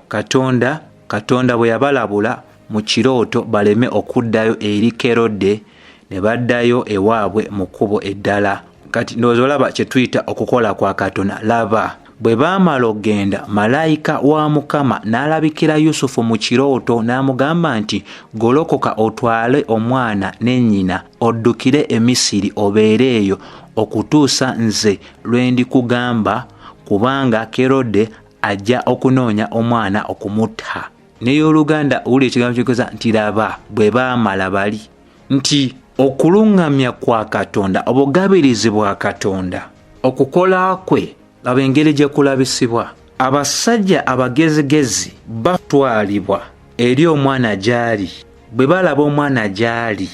Katonda bwe yabalabula mu kirooto baleme okuddayo eri Kerode, ne baddayo ewaabwe mu kkubo eddala. Kati ndowooza olaba kye tuyita okukola kwa Katonda. Laba, bwe baamala okugenda, malayika wa Mukama n'alabikira Yusufu mu kirooto n'amugamba nti, golokoka otwale omwana ne nnyina oddukire e Misiri obeere eyo okutuusa nze lwe ndikugamba, kubanga Kerode ajja okunoonya omwana okumutta. N'ey'oluganda wulira ekigambo kikoza nti laba bwe baamala bali nti okuluŋŋamya kwa Katonda, obugabirizi bwa Katonda, okukola kwe, laba engeri gye kulabisibwa. Abasajja abagezigezi batwalibwa eri omwana gy'ali. Bwe balaba omwana gy'ali,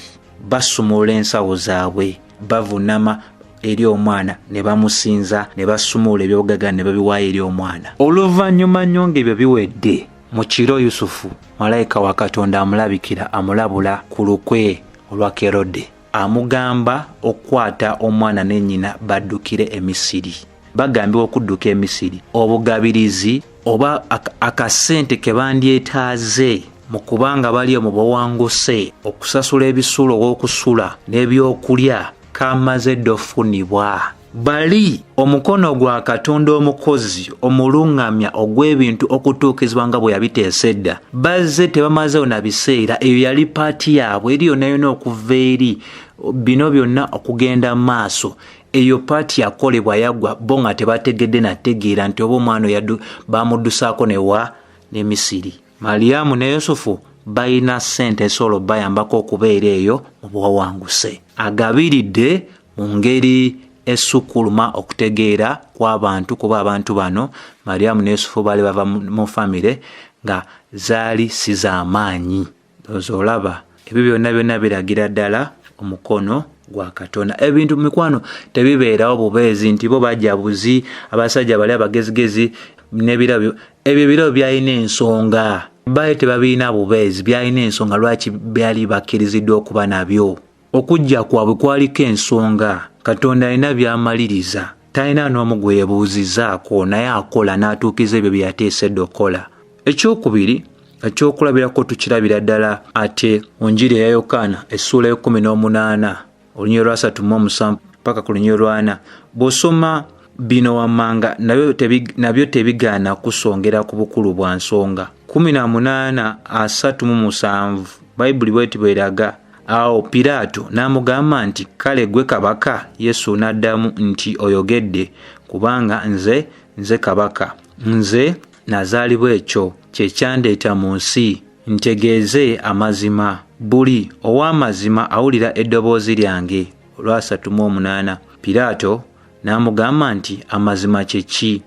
basumulula ensawo zaabwe, bavunnama eri omwana ne bamusinza, ne basumulula ebyobugagga ne babiwaayo eri omwana. Oluvannyuma nnyo ng'ebyo biwedde, mu kiro Yusufu malayika wa Katonda amulabikira, amulabula ku lukwe olwa Kerode, amugamba okukwata omwana ne nnyina baddukire e Misiri. Bagambibwa okudduka e Misiri. Obugabirizi oba akasente ke bandyetaaze mu kubanga bali mu buwanguse, okusasula ebisulo ow'okusula n'ebyokulya kamaze dda ofunibwa. Bali omukono gwa Katonda omukozi omuluŋŋamya ogw'ebintu okutuukizibwa nga bwe yabiteesa edda, bazze tebamazeewo na biseera. Eyo yali paati yaabwe eri yonna yonna okuva eri Bino byonna okugenda maaso, eyo paati yakolebwa yaggwa bo nga tebategedde nategeera nti oba omwana oyo bamuddusaako newa ne Misiri. Mariyamu ne Yusufu balina ssente esobola obbayambako okubeera eyo mu buwawanguse. Agabiridde mu ngeri esukkuluma okutegeera kw'abantu, kuba abantu bano Mariyamu ne Yusufu baali bava mu famire nga zaali si z'amaanyi. Ndowooza olaba ebyo byonna byonna biragira ddala omukono gwa Katonda. Ebintu mikwano tebibeerawo bubeezi nti bo bajja buzi, abasajja bali abagezigezi n'ebirabo ebyo, ebirabo byalina ensonga, baali tebabirina bubeezi, byalina ensonga lwaki byali bakkiriziddwa okuba nabyo. Okujja kwabwe kwaliko ensonga. Katonda alina by'amaliriza, talina n'omu gwe yeebuuzizzaako, naye akola n'atuukiriza ebyo bye yateesa edda okukola. Ekyokubiri ekyokulabirako tukirabira ddala ate mu njiri eya Yokaana essuula y'ekkumi n'omunaana olunyiriri lwa 37 paka ku lunyiriri lwa 40. Bw'osoma bino wammanga nabyo tebigaana kusongera ku bukulu bwa nsonga. 18:37 Bayibuli bw'eti bw'eraga. Awo Piraato n'amugamba nti, kale gwe kabaka? Yesu n'addamu nti, oyogedde, kubanga nze kabaka. Nze nazaalibwa ekyo kye kyandeeta mu nsi, ntegeeze amazima. Buli ow'amazima awulira eddoboozi lyange. Olwa 38 Piraato n'amugamba nti, amazima kye ki?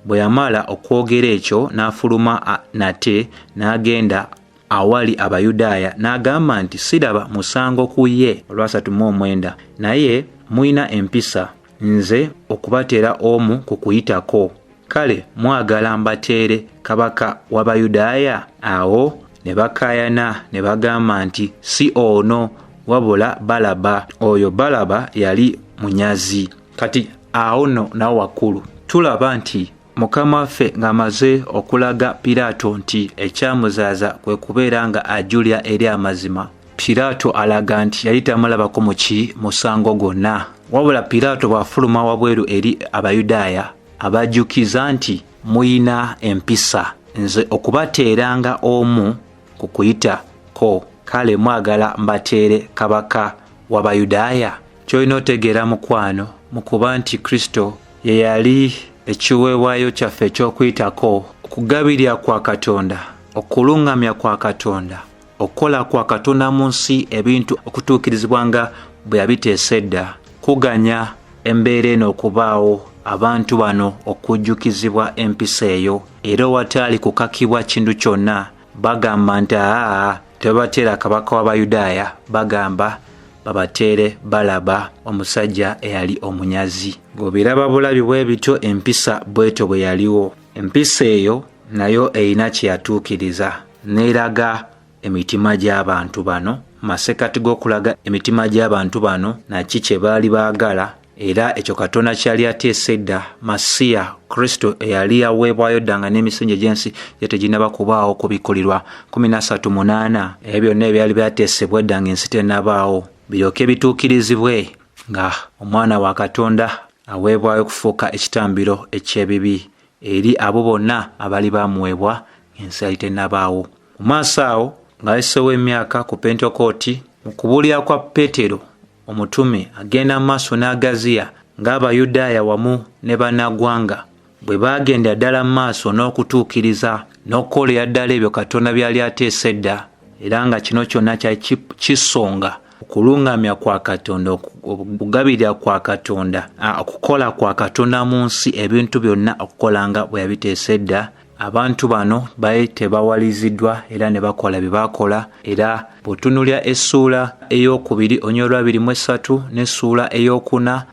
Bwe yamala okwogera ekyo n'afuluma nate n'agenda awali Abayudaaya n'agamba nti, siraba musango ku ye. Olwa 39 naye mulina empisa nze okubateera omu ku kuyitako. Kale mwagala mbateere kabaka w'Abayudaaya? Awo ne bakaayana ne bagamba nti, si ono, wabula Balaba. Oyo Balaba yali munyazi. Kati awo nno nawo wakkulu tulaba nti Mukama waffe ng'amaze okulaga Piraato nti ekyamuzaaza kwe kubeera nga ajulira eri amazima, Piraato alaga nti yali tamulabako mu ki musango gwonna. Wabula Piraato bw'afuluma wabweru eri Abayudaaya, abajjukiza nti muyina empisa nze okubateeranga omu ku kuyitako, kale mwagala mbateere kabaka w'Abayudaaya? Ky'olina otegeera mukwano mu kuba nti Kristo ye yali ekiweebwayo kyaffe eky'okuyitako, okugabirira kwa Katonda, okuluŋŋamya kwa Katonda, okukola kwa Katonda mu nsi, ebintu okutuukirizibwa nga bwe yabiteesa edda, kuganya embeera eno okubaawo, abantu bano okujjukizibwa empisa eyo, era owataali kukakibwa kintu kyonna bagamba nti aa tebabateera kabaka w'Abayudaaya, bagamba babateere Balaba, omusajja eyali omunyazi. Ng'obiraba bulabi bwe bityo empisa bwetyo bwe yaliwo. Empisa eyo nayo erina kye yatuukiriza, n'eraga emitima gy'abantu bano, masekati g'okulaga emitima gy'abantu bano naki kye baali baagala, era ekyo Katonda kyali ateesa edda, Masiya Kristo eyali yaweebwayo dda nga n'emisingi egy'ensi gye teginnaba kubaawo, kubikkulirwa 13:8, ebyo byonna ebyali byateesebwa edda ng'ensi tennabaawo biryoke bituukirizibwe nga omwana wa Katonda aweebwayo okufuuka ekitambiro eky'ebibi eri abo bonna abali bamuweebwa ng'ensi yali tennabaawo. Mu maaso awo ng'ayiseewo emyaka ku Pentekooti, mu kubuulira kwa Peetero omutume agenda maaso n'agaziya ng'Abayudaaya wamu ne bannaggwanga bwe baagenda ddala mu maaso n'okutuukiriza n'okukolera ddala ebyo Katonda byali ateesa edda, era nga kino kyonna kyali kisonga okuluŋŋamya kwa Katonda, okugabirira kwa Katonda, okukola kwa Katonda mu nsi, ebintu byonna okukola nga bwe yabiteesa edda. Abantu bano baali tebawaliziddwa era ne bakola bye baakola. Era bw'otunuulira essuula ey'okubiri olunyiriri olwa 23 n'essuula ey'okuna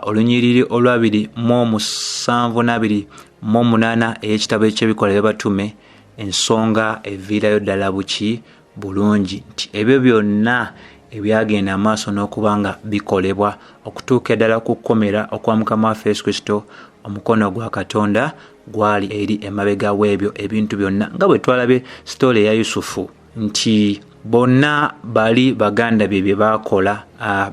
olunyiriri olwa 27 n'28 ey'ekitabo eky'Ebikolwa by'Abatume, ensonga eviirayo ddala buki bulungi nti ebyo byonna ebyagenda amaaso n'okuba nga bikolebwa okutuuka ddala ku kkomera okwa Mukama waffe Yesu Kristo, omukono gwa Katonda gwali eri emabega w'ebyo ebintu byonna, nga bwe twalabye sitoola eya Yusufu nti bonna bali baganda bye bye baakola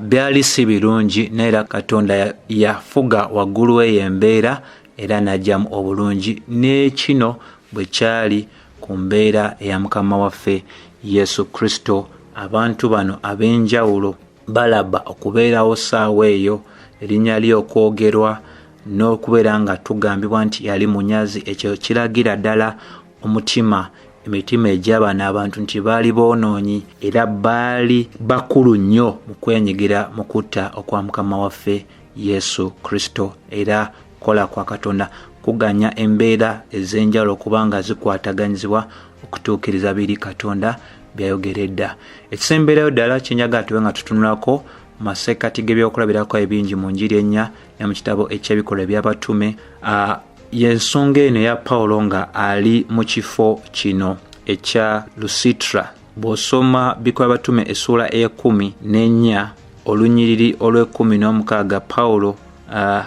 byali si birungi, naye era Katonda yafuga waggulu w'eyo embeera era n'aggyamu obulungi. N'ekino bwe kyali ku mbeera eya Mukama waffe Yesu Kristo, abantu bano ab'enjawulo Balaba okubeerawo ssaawa eyo, erinnya lye okwogerwa n'okubeera nga tugambibwa nti yali munyazi, ekyo kiragira ddala omutima, emitima egy'abano abantu nti baali boonoonyi era baali bakulu nnyo mu kwenyigira mu kutta okwa Mukama waffe Yesu Kristo. Era kukola kwa Katonda kuganya embeera ez'enjawulo okuba nga zikwataganyizibwa okutuukiriza biri Katonda byayogera edda. Ekisemberayo ddala kyenjagala tube nga tutunulako mu masekkati g'ebyokulabirako ebingi mu njiri ennya ne mu kitabo eky'ebikolwa eby'abatume, y'ensonga eno eya Pawulo nga ali mu kifo kino ekya Lusitra. Bw'osoma Bikolwa Batume essuula ey'ekkumi n'ennya olunyiriri olw'ekkumi n'omukaaga, Pawulo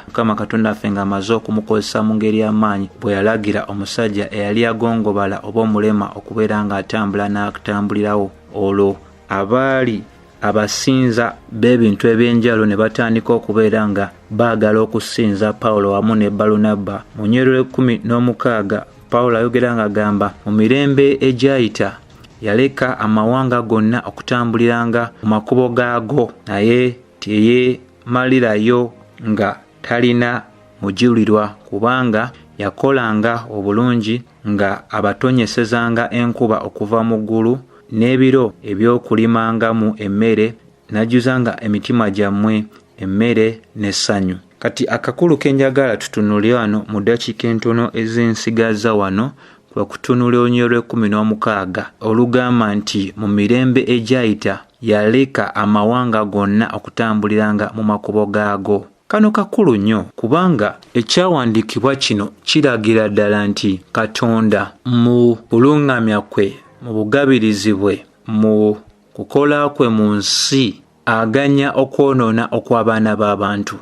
Mukama Katonda waffe ng'amaze okumukozesa mu ngeri y'amaanyi bwe yalagira omusajja eyali agongobala oba omulema okubeera ng'atambula n'atambulirawo, olwo abaali abasinza b'ebintu eby'enjawulo ne batandika okubeera nga baagala okusinza Pawulo wamu ne Balunabba. Mu nnyiriri lw'ekkumi n'omukaaga Pawulo ayogera ng'agamba, mu mirembe egyayita yaleka amawanga gonna okutambuliranga mu makubo gaago, naye teyeemalirayo nga talina mujulirwa, kubanga yakolanga obulungi nga abatonyesezanga enkuba okuva mu ggulu n'ebiro eby'okulimangamu emmere, n'ajjuzanga emitima gyammwe emmere n'essanyu. Kati akakulu ke njagala tutunule wano mu ddakiika entono ezensigaza wano kwe kutunula olunyiriri lw'ekkumi n'omukaaga olugamba nti mu mirembe egyayita yaleka amawanga gonna okutambuliranga mu makubo gaago. Kano kakulu nnyo kubanga ekyawandiikibwa kino kiragira ddala nti Katonda mu kuluŋŋamya kwe, mu bugabirizi bwe, mu kukola kwe mu nsi aganya okwonoona okw'abaana b'abantu.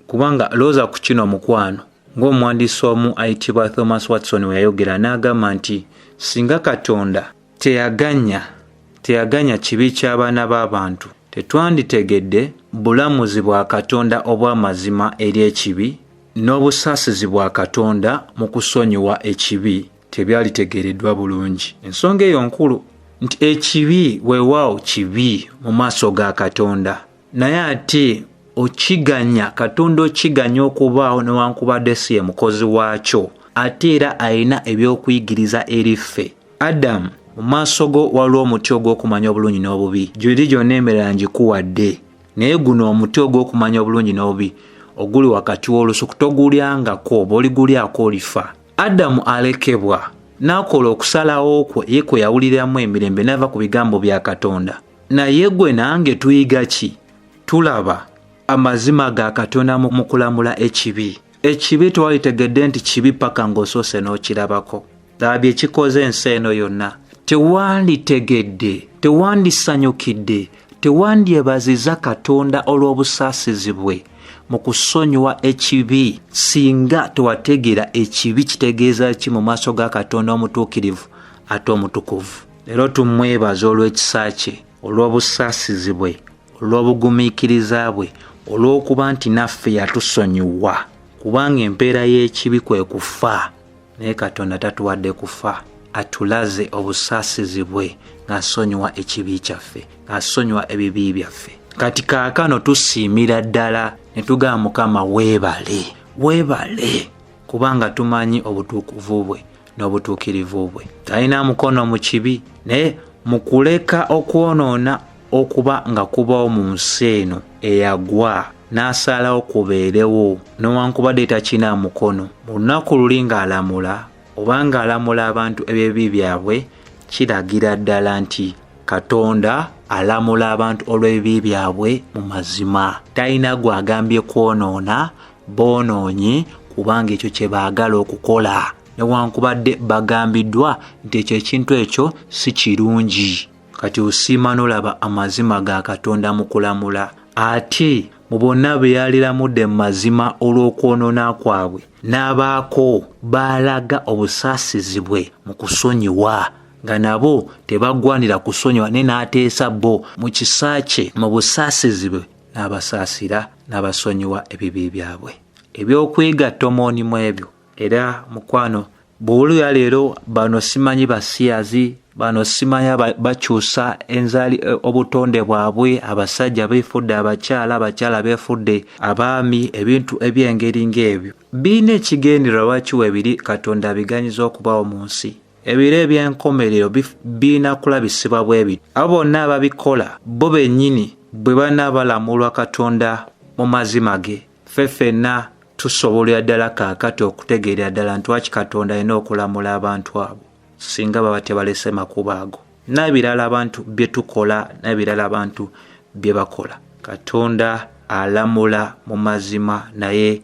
Kubanga lowooza ku kino mukwano, ng'omuwandiisi omu ayitibwa Thomas Watson we yayogera n'agamba nti singa Katonda teyaganya kibi ky'abaana b'abantu, tetwanditegedde bulamuzi bwa Katonda obw'amazima eri ekibi n'obusaasizi bwa Katonda mu kusonyiwa ekibi tebyalitegeereddwa bulungi. Ensonga eyo nkulu nti ekibi weewaawo kibi mu maaso ga Katonda, naye ate okiganya Katonda okiganya okubaawo newankubadde si ye mukozi waakyo, ate era alina eby'okuyigiriza eri ffe. Adamu, mu maaso go waliwo omuti ogw'okumanya obulungi n'obubi, gyoli gyonna emirala ngikuwadde, naye guno omuti ogw'okumanya obulungi n'obubi oguli wakati w'olusuku togulyangako, bw'oligulyako olifa. Adamu alekebwa n'akola okusalawo kwe ye kwe yawuliramu emirembe n'ava ku bigambo bya Katonda. Naye gwe nange tuyiga ki? Tulaba amazima ga Katonda mu kulamula ekibi. Ekibi tewalitegedde nti kibi paka ng'osoose n'okirabako. Laba bye kikoze ensi eno yonna. Tewanditegedde, tewandisanyukidde, tewandyebaziza Katonda olw'obusaasizi bwe mu kusonyiwa ekibi singa tewategeera ekibi kitegeeza ki mu maaso ga Katonda omutuukirivu ate omutukuvu. Leero tumwebaza olw'ekisa kye, olw'obusaasizi bwe, olw'obugumiikiriza bwe, olw'okuba nti naffe yatusonyiwa, kubanga empeera y'ekibi kwe kufa. Naye Katonda tatuwadde kufa, atulaze obusaasizi bwe ng'asonyiwa ekibi kyaffe, ng'asonyiwa ebibi byaffe. Kati kaakano tusiimira ddala ne tugamba Mukama weebale, weebale, kubanga tumanyi obutukuvu bwe n'obutuukirivu bwe. Talina mukono mu kibi, naye mu kuleka okwonoona okuba nga kubawo mu nsi eno eyagwa, n'asalawo kubeerewo newankubadde takina mukono. Mu lunaku luli ng'alamula oba ng'alamula abantu eby'ebibi byabwe, kiragira ddala nti Katonda alamula abantu olw'ebibi byabwe mu mazima. Talina gw'agambye kwonoona, boonoonye kubanga ekyo kye baagala okukola, newankubadde bagambiddwa nti ekyo ekintu ekyo si kirungi. Kati osiima n'olaba amazima ga Katonda mu kulamula. Ate mu bonna be yaliramudde mu mazima olw'okwonoona kwabwe, n'abaako baalaga obusaasizi bwe mu kusonyiwa, nga nabo tebagwanira kusonyiwa, naye n'ateesa bo mu kisa kye, mu busaasizi bwe, n'abasaasira n'abasonyiwa ebibi byabwe. Eby'okwegatta tomooni mu ebyo. Era mukwano, bw'owulira leero bano simanyi basiyazi, Bano simanya bakyusa enzaali obutonde bwabwe, abasajja beefudde abakyala, abakyala beefudde abaami, ebintu eby'engeri ng'ebyo. Birina ekigendererwa lwaki weebiri Katonda abiganyiza okubaawo mu nsi. Ebiro eby'enkomerero birina kulabisibwa bwe bityo. Abo bonna ababikola bo bennyini bwe banaabalamulwa Katonda mu mazima ge, ffe ffenna tusobolera ddala kaakati okutegeerera ddala nti lwaki Katonda alina okulamula abantu abo singa baba tebalese makubo ago n'ebirala abantu bye tukola n'ebirala abantu bye bakola. Katonda alamula mu mazima, naye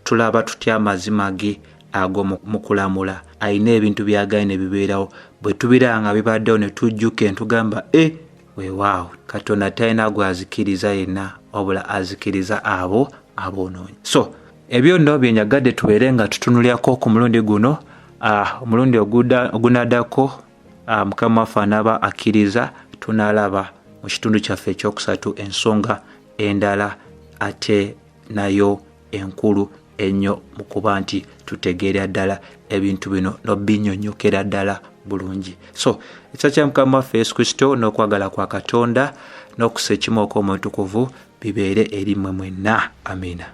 tulaba tutya amazima ge ago mu kulamula? Alina ebintu by'agaanye ne bibeerawo. Bwe tubiraba nga bibaddewo ne tujjuka ne tugamba, e weewaawo, Katonda talina gw'azikiriza yenna, wabula azikiriza abo aboonoonyi. So ebyo nno bye njagadde tubeere nga tutunulyako ku mulundi guno. Omulundi ogunaddako, Mukama waffe anaaba akkiriza, tunaalaba mu kitundu kyaffe ekyokusatu ensonga endala ate nayo enkulu ennyo mu kuba nti tutegeerera ddala ebintu bino n'obinnyonnyokera ddala bulungi. So ekisa kya Mukama waffe Yesu Kristo n'okwagala kwa Katonda n'okussa ekimu okw'Omwoyo Omutukuvu bibeere eri mmwe mwenna. Amiina.